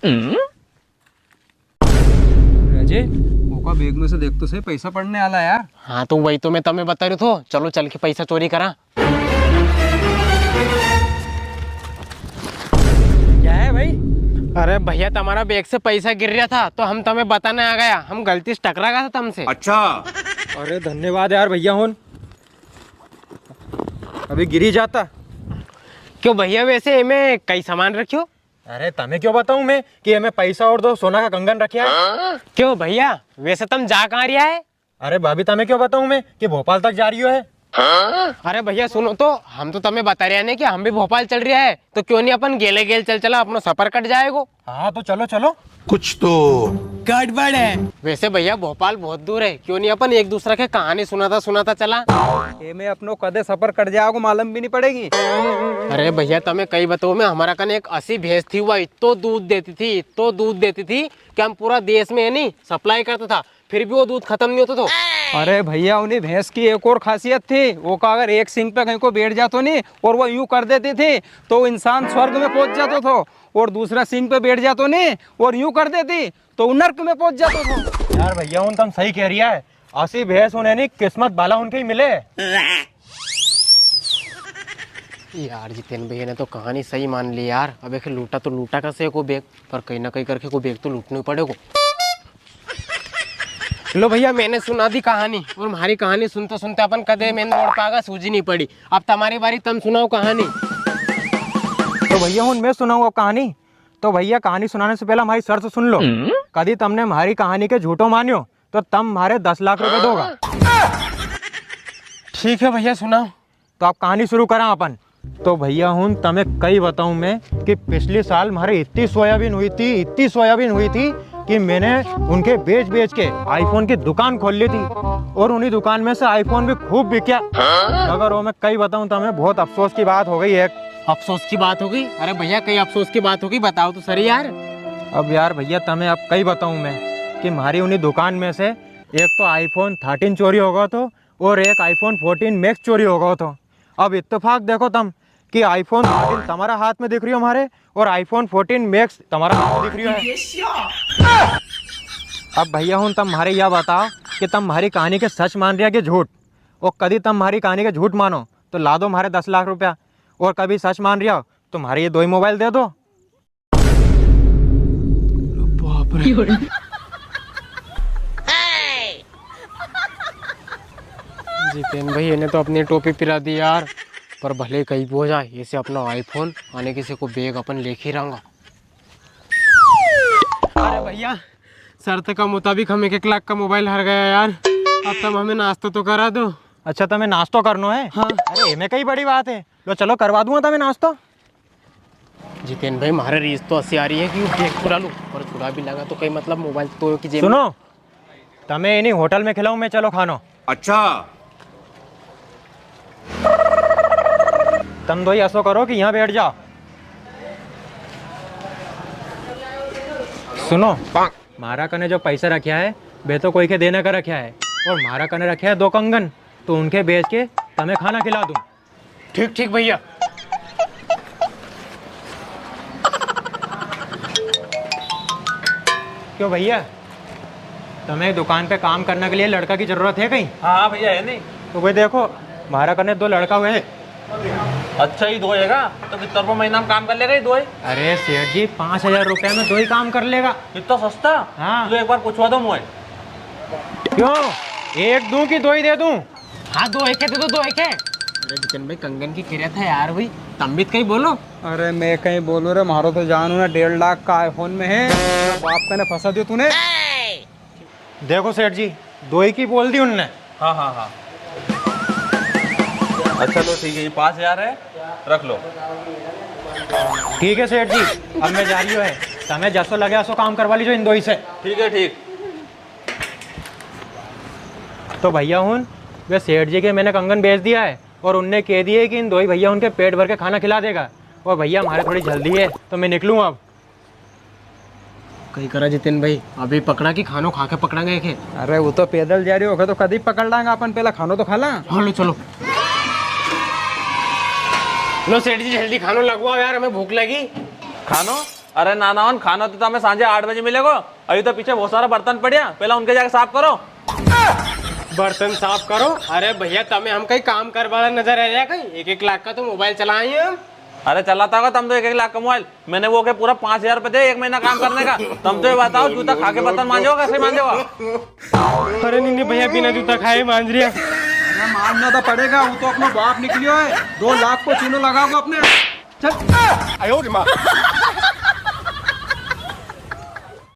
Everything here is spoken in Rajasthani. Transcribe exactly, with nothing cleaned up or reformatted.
अजय, ओका बैग में से देख तो सही, पैसा पड़ने वाला है यार। हाँ, तो वही तो मैं तमे बता रही थो। चलो, चल के पैसा चोरी करा। क्या है भाई? अरे भैया, तमारा बैग से पैसा गिर रहा था, तो हम तमे बताने आ गया। हम गलती से टकरा गया था तमसे। अच्छा। अरे धन्यवाद यार भैया होन, अभी गिरी जाता। क्यों भैया, वैसे इमे कई सामान रखियो? अरे, तमे क्यों बताऊं मैं कि इमे पैसा और दो सोना का कंगन रखिया है। क्यों भैया, वैसे तम जा कहाँ रिया है? अरे भाभी, तमे क्यों बताऊं मैं कि भोपाल तक जा रियो है। अरे भैया सुनो तो, हम तो तमे बता रिया ने कि हम भी भोपाल चल रिया है, तो क्यों नी अपन गेले गेल चल चला, अपनो सफर कट जाएगो। हाँ, तो चलो, चलो। कुछ तो गड़बड़ है। वैसे भैया, भोपाल बहुत दूर है, क्यों नी अपन एक दूसरा के कहानी सुनाता सुनाता चला। इमे अपनो कदे सफर कट जाएगो, मालूम भी नी पड़ेगी। अरे भैया, तमे कई बताऊं मैं, हमारा कने एक असी भैंस थी, वा इत्तो दूध देती थी, इत्तो दूध देती थी कि हम पूरा देश में, है नी, सप्लाई करता था, फिर भी वो दूध खत्म नी होता था। अरे भैया, उनी भैंस की एक और खासियत थी, ओका अगर एक सींग पे कहीं को बैठ जातो नी और वो यूं कर देती थी, तो वो इंसान स्वर्ग में पहुंच जातो थो, और दूसरा सींग पे बैठ जातो नी और यूं कर देती, तो वो नर्क में पहुंच जातो थो। यार भैया होन, तम सही कह रिया है, असी भैंस होन नी, किस्मत वाला होन के ही मिले। यार जितेन भैया ने तो कहानी सही मान ली यार। अब एक लूटा तो लूटा कसे को बैग, पर कहीं ना कहीं करके को बैग तो लूटनो ही पड़ेगो। लो भैया, मैंने सुना दी कहानी, और म्हारी कहानी सुनते सुनते अपन कदे मेन रोड पे आगा, सूझी नी पड़ी। अब तमारी बारी, तम सुनाओ कहानी। तो भैया होन, मैं सुनाऊं अब कहानी। तो भैया, कहानी सुनाने से पहले हमारी शर्त सुन लो। कदी तमने हमारी कहानी के झूठो मान्यो, तो तम म्हारे दस लाख रुपए दोगा। ठीक है भैया, सुनाओ। तो अब कहानी शुरू करा अपन। तो भैया होन, तमे कई बताऊं मैं कि पिछले साल म्हारे इतनी सोयाबीन हुई थी, इतनी सोयाबीन हुई थी कि मैंने उनके बेच बेच के iPhone की दुकान खोल ली थी, और उनी दुकान में से iPhone भी खूब बिक्या। मगर वो मैं कई बताऊं तमे, बहुत अफसोस की बात हो गई एक। अफसोस की बात हो गई? अरे भैया, कई अफसोस की बात हो गई, बताओ तो सही यार। अब यार भैया, तमे अब कई बताऊं मैं कि म्हारी उनी दुकान में से एक तो iPhone thirteen चोरी हो गयो थो और एक iPhone fourteen Max चोरी हो गयो थो। अब इत्तेफाक देखो तम कि iPhone thirteen तमारा हाथ में दिख रियो म्हारे और iPhone fourteen Max तमारा हाथ में दिख रियो है। अब भैया होन, तम म्हारे या बताओ कि तम म्हारी कहानी के सच मान रिया कि झूठ? और कदी तम म्हारी कहानी के झूठ मानो तो ला दो म्हारे दस लाख रुपया, और कभी सच मान रिया हो तो म्हारे ये दो ही मोबाइल दे दो। बाप रे। जितेन भाई, इन्हें तो अपनी टोपी पिरा दी यार, पर भले कई भी हो जाए, इसे अपना iPhone आने किसी को बैग अपन लेके ही रहांगा। अरे भैया, शर्त का मुताबिक हम एक एक लाख का मोबाइल हार गया यार। अब तम हमें नाश्तो तो करा दो। अच्छा, तमे नाश्तो करनो है? हाँ। अरे, इमे कई बड़ी बात है, लो चलो, करवा दूंगा तमे नाश्तो। जितेन भाई, म्हारे रीस तो असी आ री है कि यू बैग चुरा लूं, पर चुरा भी लांगा तो कई मतलब, मोबाइल तो की जेब में। सुनो, तमे इनी होटल में खिलाऊं मैं, चलो खानो। अच्छा। तम दोई असो करो कि यहाँ बैठ जाओ। सुनो, म्हारा कने जो पैसा रख्या है, वे तो कोई के देने का रख्या है, और म्हारा कने रख्या है दो कंगन, तो उनके बेच के तमे खाना खिला दूं। ठीक, ठीक भैया। क्यों भैया, तमे दुकान पे काम करने के लिए लड़का की जरूरत है कहीं? हाँ, हाँ भैया, है नी। तो भाई देखो, म्हारा कने दो लड़का हुए है। अच्छा, ही दो हैगा, तो कितना रुपया महीना में काम कर लेगा ये दो ही? अरे सेठ जी, पाँच हजार रुपया में दो ही काम कर लेगा। इतना सस्ता? हाँ। तो एक बार पूछवा दो मुझे। क्यों, एक दूं कि दो ही दे दूं? हाँ, दो एक है, दे दो, दो एक है। अरे जितेन भाई, कंगन की किरिया था यार भाई, तम भी तो कई बोलो। अरे मैं कई बोलूं रे, म्हारो तो जानू ना डेढ़ लाख का iPhone में है, बाप कने फंसा दियो तूने। देखो सेठ जी, दो ही की बोल दी उनने। हाँ, हाँ, हाँ। अच्छा, लो ठीक है, ये पाँच हजार है, रख लो। ठीक है सेठ जी, अब मैं जा रियो है, तमे जसो लगे असो काम करवा लीजो इन दोई से। ठीक है, ठीक। तो भैया हुन, वे सेठ जी के मैंने कंगन बेच दिया है और उनने कह दिए कि इन दोई भैया हुन के पेट भर के खाना खिला देगा। और भैया, हमारे थोड़ी जल्दी है, तो मैं निकलूँ अब। कई करा जितेन भाई, अभी पकड़ा कि खानो खा के पकड़ांगा एके? अरे, वो तो पैदल जा रियो होगा, तो कदी पकड़ लांगा अपन, पहला खानो तो खा ला। हाँ, लो, चलो। लो सेठ जी, जल्दी खानो लगवाओ यार, हमें भूख लगी। खानो? अरे नाना होन, खानो तो तमे सांझे आठ बजे मिलेगो। अभी तो पीछे बहुत सारा बर्तन पड़िया, पहला उनके जाके साफ करो। बर्तन साफ करो? अरे भैया, तमे हम कई काम करवाला नजर आ रहा कई? एक एक लाख का तो मोबाइल चलाए हैं हम। अरे चलाता होगा तम तो एक एक लाख का मोबाइल। मैंने वो के पूरा पाँच हजार रुपए दे एक महीना काम करने का। तम तो ये बताओ, जूता खा के बर्तन मांजो, कैसे मांजो? अरे नहीं नहीं भैया, बिना जूता खाए मांज रिया। अरे मांजना तो पड़ेगा, वो तो अपना बाप निकलियो है, दो लाख को चूनो लगाओगा अपने। चल।